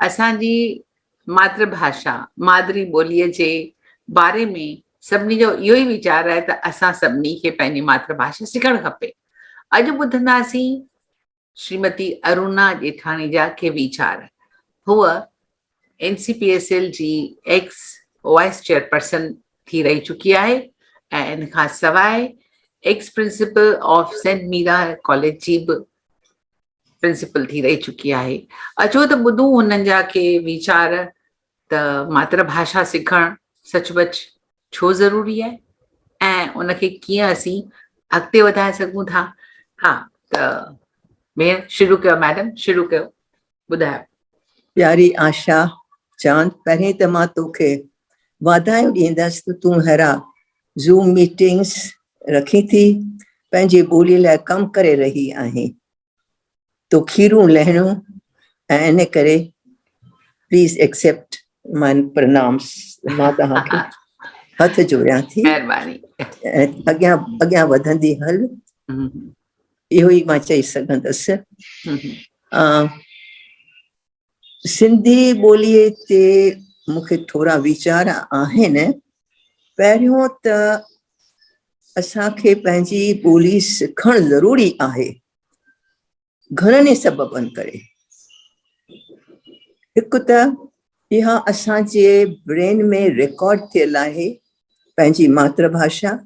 اسان جي ماتر ڀاشا، مادري ٻوليء جي باري ۾ سڀني جو اهو ئي ويچار آهي ته اسان سڀني کي پنهنجي ماتر ڀاشا سکڻ کپي. اڄ ٻڌنداسين شريمتي ارونا ڄيٺاڻي جا ڪي ويچار. هوء N C P S L جي ايڪس وائيس چيئرپرسن ٿي رهي چڪي آهي ۽ ان کان سواء ex principal of saint Mira college جي به پرنسپل ٿي رهي چڪي آهي. اچو ته ٻڌون هنن جا ڪي ويچار ته ماتر ڀاشا سکڻ سچ پچ ڇو ضروري آهي ۽ ان کي ڪيئن اسين اڳتي وڌائي سگهون ٿا. ها ته ڀيڻ شروع ڪيو ميڊم شروع ڪيو ٻڌايو. پياري آشا چاند پهرين ته مان توکي واڌايون ڏيندس ته تون ههڙا زوم ميٽنگس رکين ٿي پنهنجي ٻولي لاء ڪم ڪري رهي آهين. تو کيرون لهڻيون ۽ ان ڪري پليز ايڪسيپٽ مائي پرنامس مان توهان کي هٿ جوڙيان ٿي. مهرباني. ۽ اڳيان اڳيان وڌندي هل اهو ئي مان چئي سگهندس. سنڌي ٻوليء تي مون کي ٿورا ويچار آهن. پهريون ته اسان کي پنهنجي ٻولي سکڻ ضروري آهي، گهڻن ئي سببن ڪري. هڪ ته اها اسان جي برين ۾ رڪارڊ ٿيل آهي پنهنجي ماتر ڀاشا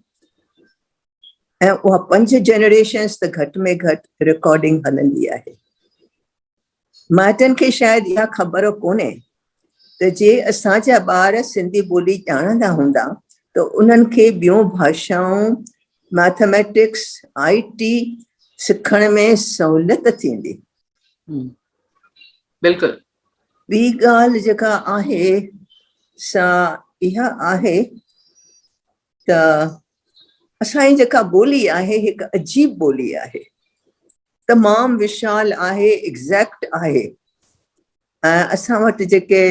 ۽ اها پنج جنريشنز ته گهٽ ۾ گهٽ رڪارڊنگ هلندي آهي. مائٽن کي شايد اها خبر ڪونهي ته جي اسان جا ٻار سنڌي ٻولي ڄاڻندا هوندا ته انهن کي ٻيون ڀاشائون، مئٿميٽڪس، آء ٽي سکڻ ۾ سهوليت ٿيندي. بلڪل. ٻي ڳالهه جيڪا آهي سا اها آهي ته اسان جي جيڪا ٻولي آهي هڪ عجيب ٻولي آهي. تمام وشال آهي، ايگزيڪٽ آهي ۽ اسان وٽ جيڪي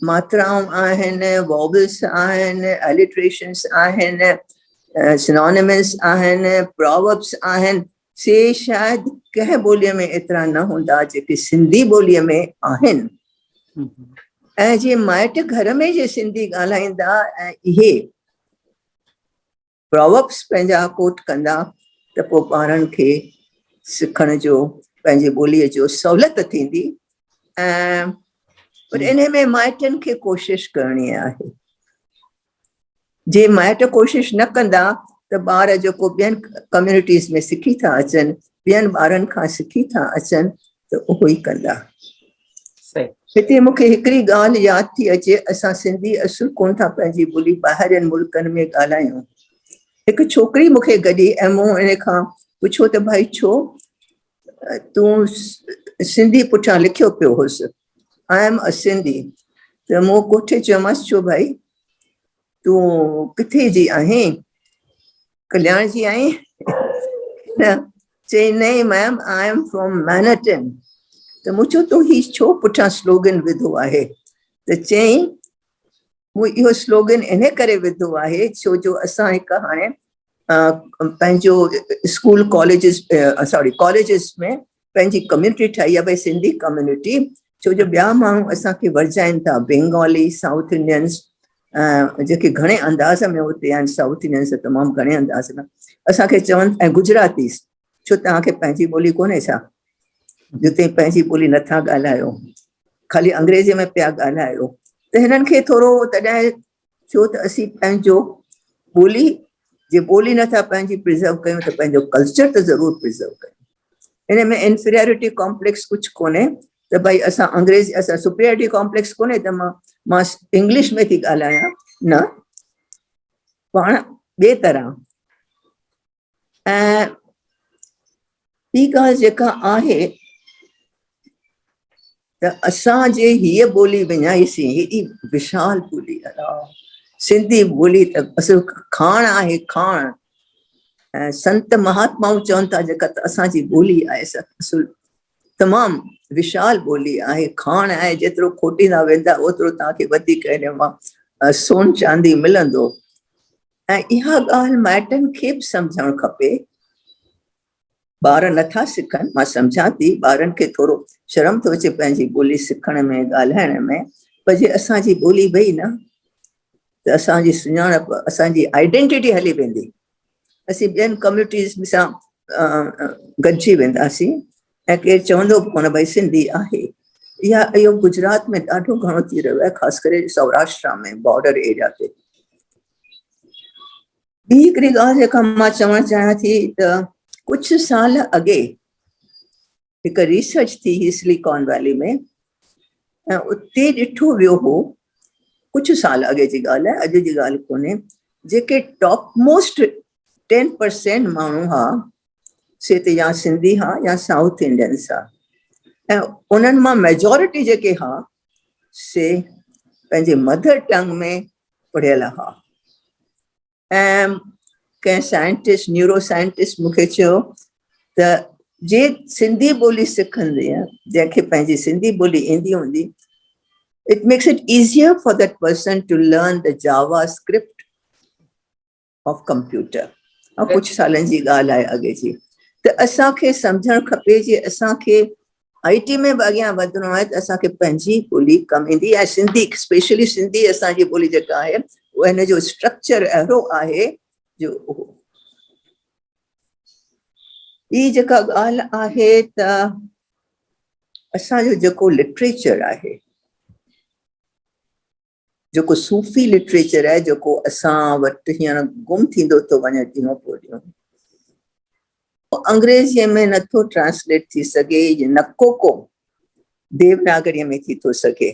ماترائون آهن، واولس آهن، اليٽريشنس آهن، سنونيمس آهن، پراوربس آهن، سي شايد ڪنهن ٻوليء ۾ ايترا نه هوندا جيڪي سنڌي ٻوليء ۾ آهن. ۽ جي مائٽ گهر ۾ جي سنڌي ڳالهائيندا ۽ اهي پراوربس پنهنجا ڪوٽ ڪندا ته پوء ٻارن کي سکڻ جو پنهنجي ٻوليء جو سهولت ٿيندي ۽ پر انهي ۾ مائٽن کي ڪوشش ڪرڻي آهي. جي مائٽ ڪوشش نه ڪندا ته ٻار جيڪو ٻين ڪميونٽيز ۾ سکي ٿا اچن، ٻين ٻارن کان سکي ٿا اچن ته اهو ئي ڪندا. هتي مون کي هڪڙي ڳالهه ياد ٿي اچي، اسان سنڌي اصل ڪونه ٿا پنهنجي ٻولي ٻاهرين ملڪن ۾ ڳالهايون. هڪ ڇوڪري مون کي گڏي ۽ مون ان کان پڇيو ته ڀائي ڇو تون سنڌي پٺيان لکيو پيو هوس I M ا سنڌي ته مون ڪوٺي چيومانس ڇو ڀائي تون ڪٿي جي آهين ڪلياڻ جي آهين نه چئي نئي ma'am I am from Manhattan ته مون چيو تو هي ڇو پٺيان سلوگن وڌو آهي ته چئي مون اهو سلوگن ان ڪري وڌو آهي ڇو جو اسان هڪ هاڻي پنهنجو اسڪول ڪاليجز سوري ڪاليجز ۾ پنهنجي ڪميونٽي ٺاهي آهي ڀئي سنڌي ڪميونٽي ڇو جو ٻيا ماڻهو اسان کي ورجائن ٿا بينگالي سائوٿ انڊينس جيڪي گهڻي انداز ۾ اتي آهن سائوٿ انڊينس تمام گهڻي انداز ۾ اسان کي چون ۽ گجراتيز ڇو توهان کي پنهنجي ٻولي ڪونهي ڇا جو توهين پنهنجي ٻولي نٿا ڳالهايو خالي انگريزي ۾ پيا ڳالهايو ته هنن کي ٿورو تڏهن ٿيو ته اسين پنهنجو ٻولي جي ٻولي نٿا پنهنجي پرزرو ڪيون ته پنهنجو ڪلچر ته ضرور پرزرو ڪيون ان ۾ انفيريرٽي ڪامپليڪس ڪجهه ڪونهي ته ڀائي اسان انگريزي اسان سپريرٽي ڪامپليڪس ڪونهي ته مان مان انگلش ۾ ٿي ڳالهايان نه پاڻ ٻي طرح ۽ ٻي ڳالهه جيڪا آهي ته اسان جي هيء ٻولي وڃائيسين، هيڏي وشال ٻولي الا سنڌي ٻولي ته اصل کاڻ آهي کاڻ ۽ سنت مهاتمائون چون ٿا جيڪا ته اسان جي ٻولي آهي سا اصل تمام وشال ٻولي آهي کاڻ آهي جيترو کوٽيندا ويندا اوترو توهان کي وڌيڪ ان مان سون چاندي ملندو. ۽ اها ڳالهه مائٽن کي به سمجهڻ کپي. ٻار نٿا سکن، مان سمجهان ٿي ٻارن کي ٿورو شرم ٿو اچي پنهنجي ٻولي سکڻ ۾ ڳالهائڻ ۾ پر جي اسان جي ٻولي وئي نه ته اسان جي سڃاڻپ اسان جي آئيڊينٽيٽي هلي ويندي. اسين ٻين ڪميونٽيز سان گڏجي وينداسين ۽ ڪير چوندو به ڪونه ڀئي سنڌي آهي. اها اهو گجرات ۾ ڏاڍو گهڻو ٿي رهيو آهي خاص ڪري سوراشٽرا ۾ بارڊر ايريا تي. ٻي هڪڙي ڳالهه جيڪا مان چوڻ چاهيان ٿي ته ڪجهه سال اڳي هڪ ريسرچ ٿي هئي سليڪان ويلي ۾ ۽ اتي ڏٺو ويو هو ڪجهه سال اڳي جي ڳالهه آهي اڄ جي ڳالهه ڪونهي جيڪي ٽاپ موسٽ 10% ماڻهو ها سي ته يا سنڌي ها يا سائوٿ انڊينس ها ۽ انهن مان ميجورٽي جيڪي ها سي پنهنجي مدر ٽنگ ۾ پڙهيل ها ۽ ڪنهن سائنٽسٽ نيورو سائنٽسٽ مون کي چيو ته جي سنڌي ٻولي سکندي جنهن کي پنهنجي سنڌي ٻولي ايندي هوندي it makes it easier for that person to learn the JavaScript of computer. ڪجهه سالن جي ڳالهه آهي اڳي جي ته اسان کي سمجهڻ کپي جي اسان کي آئي ٽي ۾ به اڳيان وڌڻو آهي ته اسان کي پنهنجي ٻولي ڪم ايندي ۽ سنڌي اسپيشلي سنڌي اسان جي ٻولي جيڪا آهي اها هن جو اسٽرڪچر اهڙو آهي جو اهو ٻي جيڪا ڳالهه آهي ته اسان جو جيڪو لٽريچر آهي جيڪو صوفي لٽريچر آهي جيڪو اسان وٽ هينئر گم ٿيندو ٿو وڃي ڏينهون پوء ڏينهون انگريزيء ۾ نٿو ٽرانسليٽ ٿي سگهي نه ڪو ڪو ديوناگريء ۾ ٿي ٿو سگهي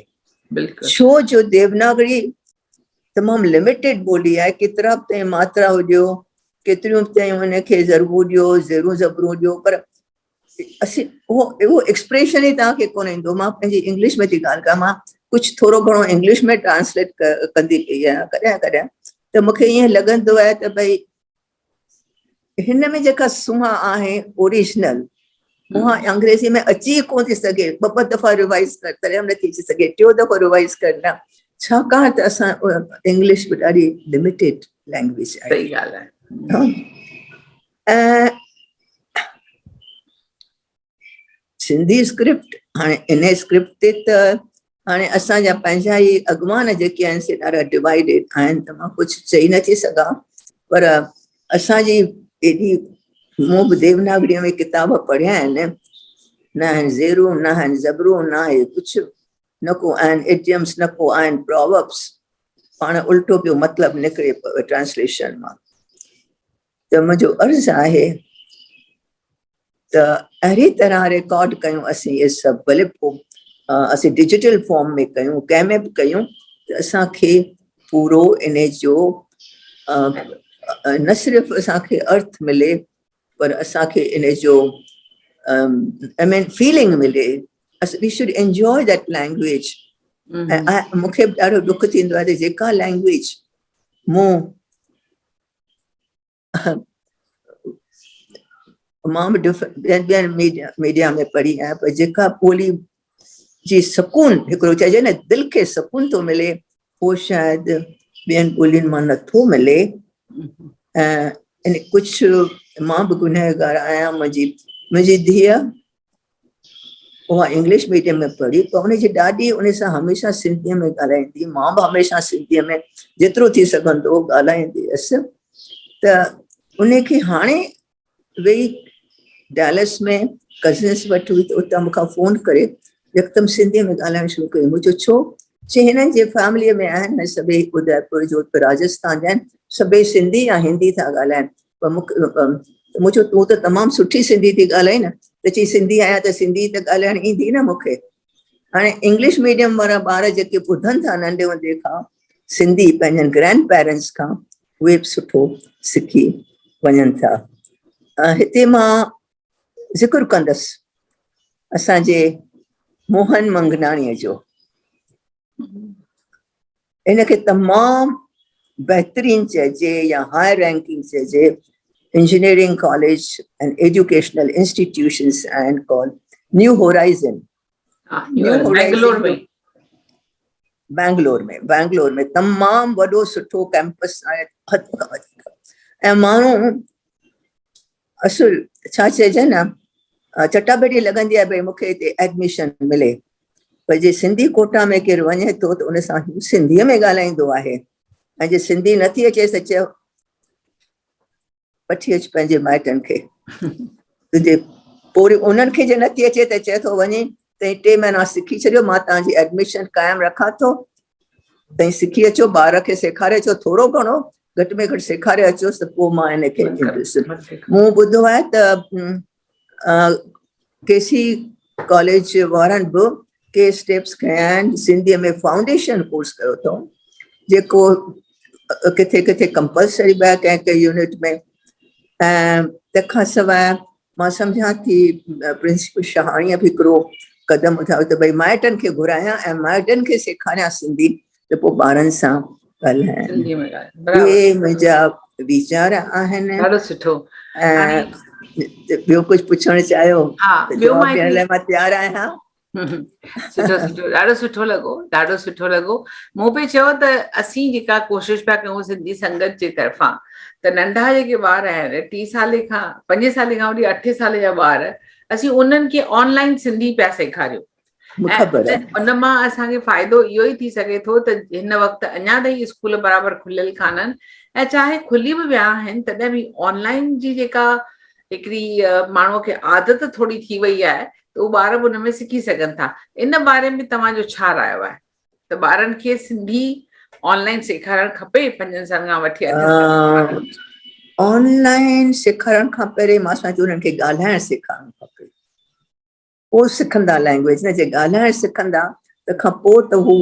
ڇو جو ديوناگري تمام لميٽيڊ ٻولي آهي ڪيترا به تائين ماترا هجيو ڪيتريون به تائين ان کي ضربون ڏيو زيرون زبرون ڏيو پر اسين اهو اهو ايڪسپريشن ئي توهان کي ڪونه ايندو مان پنهنجي انگلش ۾ ٿي ڳالهه ڪيان مان ڪجهه ٿورو گهڻو انگلش ۾ ٽرانسليٽ ڪندي پئي آهيان ڪڏهن ڪڏهن ته مون کي ائين لڳندو آهي ته ڀئي هن ۾ جيڪا سونهن آهي اوريجنل اها انگريزي ۾ اچي ئي ڪونه ٿي سگهي ٻه ٻه دفعا ريوائز ڪر تڏهن به نٿي اچي سگهي ٽيون دفعو ريوائز ڪر نه ڇاڪاڻ ته اسان انگلش به ڏاڍي لميٽيڊ لينگويج آهي صحيح ڳالهه آهي ۽ سنڌي اسڪرپٽ هاڻي ان اسڪرپٽ تي ته هاڻي اسان جا پنهنجا ئي اڳواڻ جيڪي آهن سي ڏاڍا ڊوائيڊيڊ آهن ته مان ڪجهه چئي نٿي سگهان پر اسان جي ايڏي مون به ديوناگريء ۾ ڪتاب پڙهيا آهن نه آهن زيرون نه آهن زبرون نه آهي ڪجهه نه ڪو آهن ايڊيمس نه ڪو آهن پراوربس پاڻ الٽو پيو مطلب نڪري پوي ٽرانسليشن مان ته منهنجو عرض آهي ته اهڙي طرح ريڪارڊ ڪيون اسين اهي سڀ ڀلي پوء اسين ڊجيٽل فارم ۾ ڪيون ڪنهن ۾ به ڪيون ته اسان کي پورو ان جو نه صرف اسان کي ارٿ ملي پر اسان کي ان جو آئي مين فيلنگ ملي we should enjoy that language ۽ مون کي به ڏاڍو ڏک ٿيندو آهي ته جيڪا لينگويج مون مان به ٻين ٻين ميڊيا ۾ پڙهي آهيان پر جيڪا ٻولي جي سڪون هڪڙو چئجي نه دل کي سڪون ٿو ملي اهو شايد ٻين ٻولين مان نٿو ملي ۽ ان ڪجهه مان به گنهگار آهيان منهنجي منهنجي ڌيء اها انگلش ميڊيم ۾ پڙهي پر ان جي ڏاڏي ان سان هميشه سنڌيء ۾ ڳالهائيندي مان به هميشه سنڌيء ۾ جيترو ٿي سگهندو هو ڳالهائيندي هيس ته ان کي هاڻي ويئي ڊالس ۾ ڪزنس وٽ هئي ته اتان مون کان فون ڪري يڪدم سنڌيء ۾ ڳالهائڻ شروع ڪيو مون چيو ڇو چي هنن جي فيمليء ۾ آهن نه سڀئي اديپور جوڌپور راجسٿان جا آهن سڀئي سنڌي يا هندي ٿا ڳالهائن پر مون ته مون چيو تون ته تمام سٺي سنڌي ٿي ڳالهائين نه ته چي سنڌي آهيان ته سنڌي ته ڳالهائڻ ايندي نه مون کي هاڻي انگلش ميڊيم وارا ٻار جيڪي ٻڌن ٿا ننڍي هوندي کان سنڌي پنهنجن گرينڊ پيرنٽس کان اهي به سٺو سکي وڃن ٿا هتي مان ذڪر ڪندس اسان جي موهن منگناڻيء جو ان کي تمام بهترين چئجي يا هاء رينڪنگ چئجي انجنيئرنگ ڪاليج ۽ ايجوڪيشنل انسٽيٽيوشنس آهن ڪال نيو هورائزن بينگلور ۾ بينگلور ۾ بينگلور ۾ تمام وڏو سٺو ڪيمپس آهي حد کان وڌيڪ ۽ ماڻهو اصل ڇا چئجي نه چٽاڀيٽي لڳندي آهي ڀئي مون کي هتي ايڊميشن ملي پر جي سنڌي ڪوٽا ۾ ڪير وڃي ٿو ته ان سان هو سنڌيء ۾ ڳالهائيندو آهي ۽ جي سنڌي نٿي اچيس ته چئو وٺي اچ پنهنجي مائٽن کي تنهنجي پوري انهن کي جي نٿي اچي ته چئي ٿو وڃي تئين ٽي مهينا سکي ڇڏيو مان توهان جي ايڊميشن قائم رکان ٿو تئين سکي اچو ٻار کي سيکاري اچو ٿورو گهڻو گهٽ ۾ گهٽ سيکاري اچوس ته پوء مان هن کي ڏيندس مون ٻڌو آهي ته ڪي سي ڪاليج وارن به ڪي اسٽيپس کنيا آهن سنڌيء ۾ فائونڊيشن ڪورس ڪيو اٿئون جيڪو ڪٿي ڪٿي ڪمپلسري به آهي ڪنهن ڪنهن يونٽ ۾ ۽ تنهن کان سواء مان سمجهان ٿي پرنسپل شهاڻيء به هڪڙو قدم اٺايو ته ڀئي مائٽن کي گهرايان ۽ مائٽن کي سيکاريان سنڌي ته پوء ٻارن سان ڳالهايان. سنڌي ۾ ڳالهايان برابر. اهي منهنجا ويچار آهن. ڏاڍو سٺو. ۽ ٻيو ڪجهه پڇڻ چاهيو ها ته ٻيو جواب مان ڏيڻ لاء مان تيار آهيان. سٺو سٺو ڏاڍو سٺو لڳو ڏاڍو سٺو لڳو مون پئي چيو ته اسين جيڪا ڪوشش پيا ڪيون سنڌي سنگت جي طرفان ته ننڍا جيڪي ٻار آهن ٽي سالي کان پنجي سالي کان وٺي اٺي سالي جا ٻار اسين انهن کي آن لائن سنڌي پيا سيکاريون خبر ان مان اسان کي فائدو اهو ئي ٿي سگهي ٿو ته هن وقت اڃا تائين اسڪول برابر کليل ڪانهن ۽ چاهي کلي به ويا آهن تڏهن به آن لائن جي جيڪا هڪڙي ماڻهوء کي عادت ٿوري ٿي وئي آهي ته هو ٻار به ان ۾ سکي سگهن ٿا. ان باري ۾ توهان جو ڇا رايو آهي ته ٻارن کي سنڌي آن لائن سيکارڻ کپي پنجن سالن کان وٺي اٺن سالن جي ٻارن کي؟ آن لائن سيکارڻ کان پهرين مان سمجهان ٿي انهن کي ڳالهائڻ سيکارڻ کپي. پوء سکندا لينگويج نه جي ڳالهائڻ سکندا ته کان پوء ته هو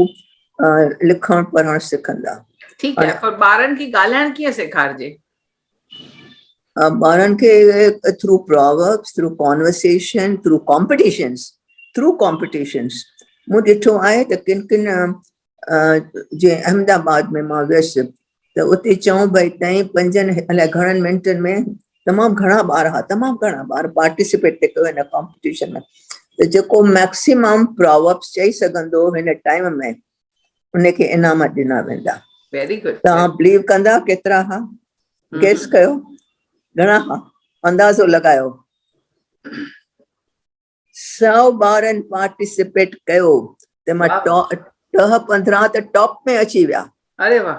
لکڻ پڙهڻ سکندا. ٺيڪ آهي پر ٻارن کي ڳالهائڻ ڪيئن سيکارجي؟ ٻارن کي through proverbs, through conversation, through competitions, through competitions مون ڏٺو آهي ته ڪن ڪن جي احمد آباد ۾ مان ويس ته اتي چئون ڀئي تائين پنجن الائي گهڻن منٽن ۾ تمام گهڻا ٻار ها تمام گهڻا ٻار پارٽيسپيٽ ٿي ڪيو هن ڪامپٽيشن ۾ ته جيڪو ميڪسيمم پراوربس چئي سگهندو هن ٽائيم ۾ ان کي انعام ڏنا ويندا. ويري گڊ توهان بليو ڪندا ڪيترا ها؟ گيس ڪيو گهڻا ها؟ اندازو لڳايو. سو ٻارن پارٽيسپيٽ ڪيو ته مان ڏهه 15 ته ٽاپ ۾ اچي ويا. اري واه.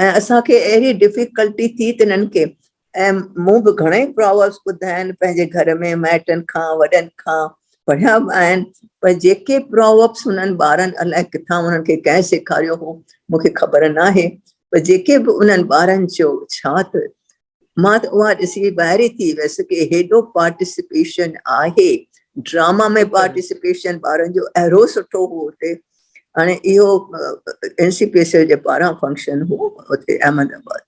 ۽ اسان کي اهڙي ڊفيڪلٽي ٿي ته انهن کي ۽ مون به گهڻائي پراوربس ٻڌا آهن پنهنجي گهر ۾ مائٽن کان وڏن کان پڙهيا به آهن پر جيڪي پراوربس انهن ٻارن الائي ڪٿان انهن کي ڪنهن سيکاريو هو مون کي خبر ناهي پر جيڪي به انهن ٻارن چيو ڇا ته مان ته اها ڏسي ٻاهري ٿي ويس ڪي هيڏو پارٽيسپيشن آهي ڊراما ۾ پارٽيسپيشن ٻارن جو اهڙو سٺو هو اتي هاڻي اهو N C P S L جي پاران فنڪشن هو اتي احمد آباد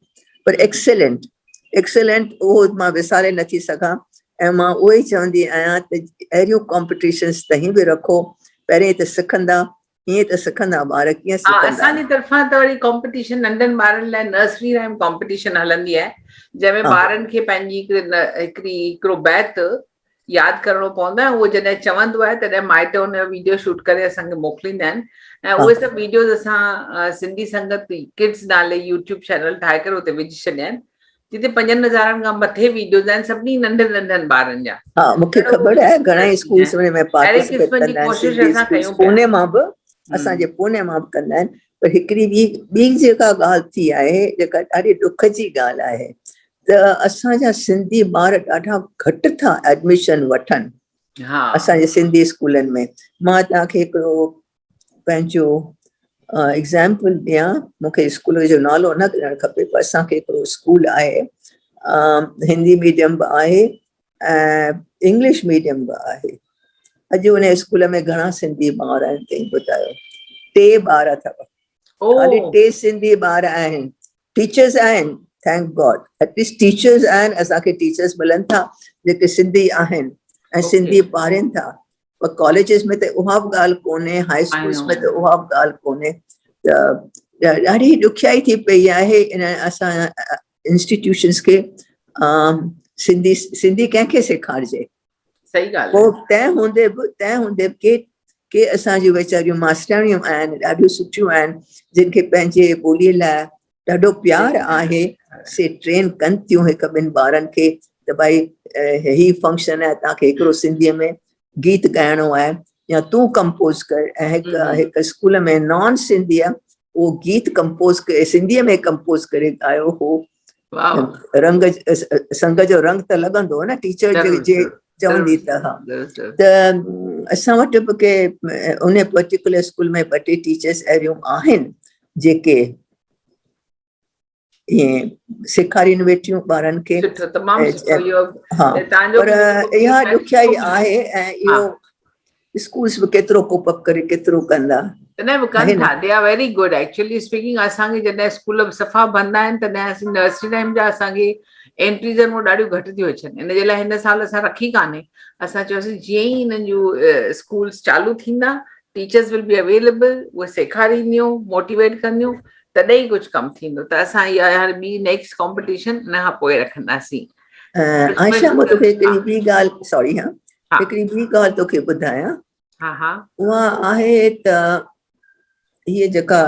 پر ايڪسيلنٽ ايڪسيلنٽ اهو مان وساري نٿي سگهان ۽ مان اهو ئي چوندي آهيان ته اهڙيون ڪامپٽيشنس تهين به رکو پهرين ته سکندا ائين ته سکندا ٻار ڪيئن سکندا. اسان جي طرفان ته وري ڪامپٽيشن ننڍن ٻارن لاء نرسري رائم ڪامپٽيشن هلندي آهي جنهن ۾ ٻارن کي پنهنجي هڪڙي هڪڙو بيت ياد ڪرڻو پوندو آهي اهو جڏهن چوندو آهي تڏهن مائٽ ان جو ويڊيو شوٽ ڪري اسان کي موڪليندا آهن ۽ اهي سڀ ويڊيوز اسان سنڌي سنگت ڪڊز نالي يوٽيوب چينل ٺاهي ڪري اتي وجهي ڇڏيا آهن جتي پنجن هزارن کان مٿي ويڊيوز آهن سڀني ننڍن ننڍن ٻارن جا. ها مونکي خبر آهي گهڻا ئي اسڪولس ان ۾ پارٽيسپيٽ ڪندا آهن سنڌي اسڪولس پوني مان به اسان جي پوني مان به ڪندا آهن پر هڪڙي ٻي ٻي جيڪا ڳالهه ٿي آهي جيڪا ڏاڍي ڏک جي ڳالهه آهي ته اسان جا سنڌي ٻار ڏاڍا گهٽ ٿا ايڊميشن وٺن اسان جي سنڌي اسڪولن ۾ مان توهان کي هڪڙو پنهنجو ايگزامپل ڏيان مون کي اسڪول جو نالو نه ڏيڻ کپي پر اسان کي هڪڙو اسڪول آهي هندي ميڊيم به آهي ۽ انگلش ميڊيم به آهي اڄ ان اسڪول ۾ گهڻا سنڌي ٻار آهن تنهن ٻڌايو ٽي ٻار اٿو خالي ٽي سنڌي ٻار آهن ٽيچرز آهن thank God at least teachers آهن اسان کي ٽيچرز ملن ٿا جيڪي سنڌي آهن ۽ سنڌي پاڙهين ٿا پر ڪاليجز ۾ ته اها به ڳالهه ڪونهي هاء اسڪولز ۾ ته اها به ڳالهه ڪونهي ته ڏاڍي ڏکيائي ٿي پئي آهي ان اسان انسٽيٽيوشنز کي سنڌي سنڌي ڪنهن کي سيکارجي صحيح ڳالهه پوء تنهن هوندي به تنهن هوندي به ڪي ڪي اسان جون ويچاريون ماسترياڻيون آهن ڏاڍيون سٺيون آهن جن کي پنهنجي ٻوليء لاء ڏاڍو پيار آهي سي ٽرين ڪن ٿيون هڪ ٻن ٻارن کي ته ڀائي هي فنڪشن آهي توهان کي هڪڙو سنڌيء ۾ گيت ڳائڻو آهي يا تون ڪمپوز ڪر ۽ هڪ هڪ اسڪول ۾ نان سنڌيء اهو گيت ڪمپوز ڪري سنڌيء ۾ ڪمپوز ڪري ڳايو هو. رنگ سنگ جو رنگ ته لڳندو نه ٽيچر جي چوندي ته ها ته اسان وٽ به ڪي ان پرٽيڪولر اسڪول ۾ ٻه ٽي ٽيچرس اهڙيون آهن جيڪي ائين سيکارين ويٺيون ٻارن کي. سٺو تمام سٺو اهو ها پر اها ڏکيائي آهي ۽ اهو اسڪولس به ڪيترو ڪوپ اپ ڪري ڪيترو ڪندا. تڏهن به ڪن ٿا they are very good actually speaking اسان کي جڏهن اسڪول صفا بند آهن تڏهن اسين نرسري ٽائيم جا اسان کي انٽريز آهن اهي ڏاڍيون گهٽ ٿيون اچن ان جي لاء هن سال اسان رکي ڪانهي اسان چيوسين جيئن ئي هنن جون اسڪولس چالو ٿيندا ٽيچرس will be available اهي سيکارينديون موٽيويٽ ڪنديون تڏهن ئي ڪجهه ڪم ٿيندو ته اسان اها هاڻي ٻي نيڪسٽ ڪامپٽيشن ان کان پوء رکنداسين. عائشه مان توکي هڪڙي ٻي ڳالهه سوري ها هڪڙي ٻي ڳالهه توکي ٻڌايان ها ها اها آهي ته هيء جيڪا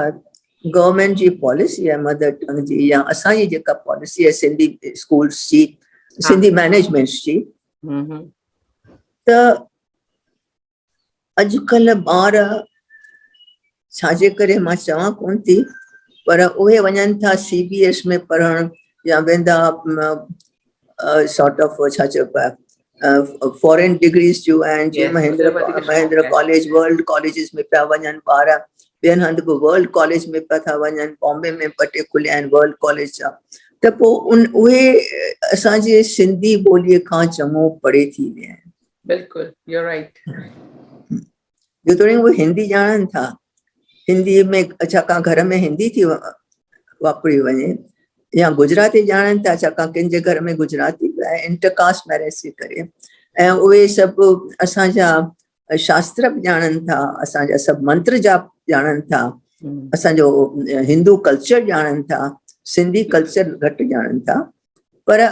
گورنمينٽ جي پاليسي آهي مدر ٽنگ جي يا اسان جي جيڪا پاليسي آهي سنڌي اسڪولس جي سنڌي مئنيجمينٽس جي ته اڄڪلهه ٻار ڇا جي ڪري مان چوان ڪونه ٿي پر اهي وڃن ٿا سي بي ايس ۾ پڙهڻ يا ويندا سارٽ آف ڇا چئبو آهي فارين ڊگريز جو آهن جيئن Mahendra Mahendra college world colleges ۾ پيا وڃن ٻار ٻين هنڌ به ورلڊ ڪاليج ۾ پيا ٿا وڃن بامبي ۾ ٻه ٽي کليا آهن ورلڊ ڪاليج جا ته پوء ان اهي اسان جي سنڌي ٻوليء کان چڱو پري ٿي ويا آهن. بلڪل يو رائيٽ. جيتوڻيڪ اهي هندي ڄاڻن ٿا، هندي ۾ ڇاڪاڻ گهر ۾ هندي ٿي واپري وڃي يا گجراتي ڄاڻن ٿا ڇاڪاڻ ڪن جي گهر ۾ گجراتي به آهي انٽر ڪاسٽ ميريج جي ڪري ۽ اهي سڀ اسان جا شاستر به ڄاڻن ٿا اسان جا سڀ منتر جاپ ڄاڻن ٿا اسان جو هندو ڪلچر ڄاڻن ٿا سنڌي ڪلچر گهٽ ڄاڻن ٿا پر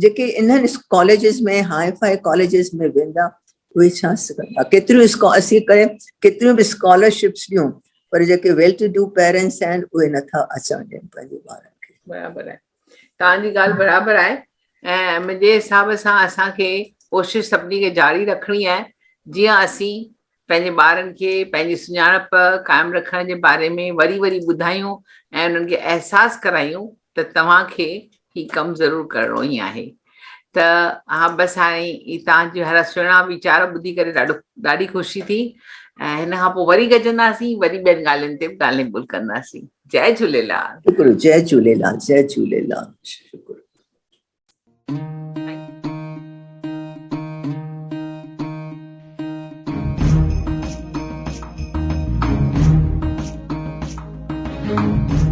جيڪي انهن ڪاليجز ۾ هاء فاء ڪاليجز ۾ ويندا اهي ڇا سکندا ڪيتريون اسين ڪري ڪيتريون به اسڪالرشپس ڏيون پر جيڪي ويل ٽو do parents آهن اهي نٿا اچڻ ڏين پنهنجي ٻارن کي. برابر آهي توهان جي ڳالهه برابر آهي ۽ منهنجي حساب سان اسان کي ڪوشش سڀني کي جاري رکڻي آهي جيئن اسين پنهنجي ٻارن کي پنهنجي سڃاڻپ قائم رکڻ جي باري ۾ وري وري ٻڌايون ۽ انهن کي احساس ڪرايون ته توهان کي هي ڪم ضرور ڪرڻو ئي آهي ته ها بس هاڻي هي توهان جي هر سهڻا ويچار ٻڌي ڪري ڏاڍو ڏاڍي خوشي ٿي ۽ هن کان پوء وري گڏجنداسين وري ٻين ڳالهين تي به ڳالهين ٻولهه ڪنداسين جئي جهوليلال. شڪر جئي جهوليلال جئي جهوليلال شڪر. Thank you.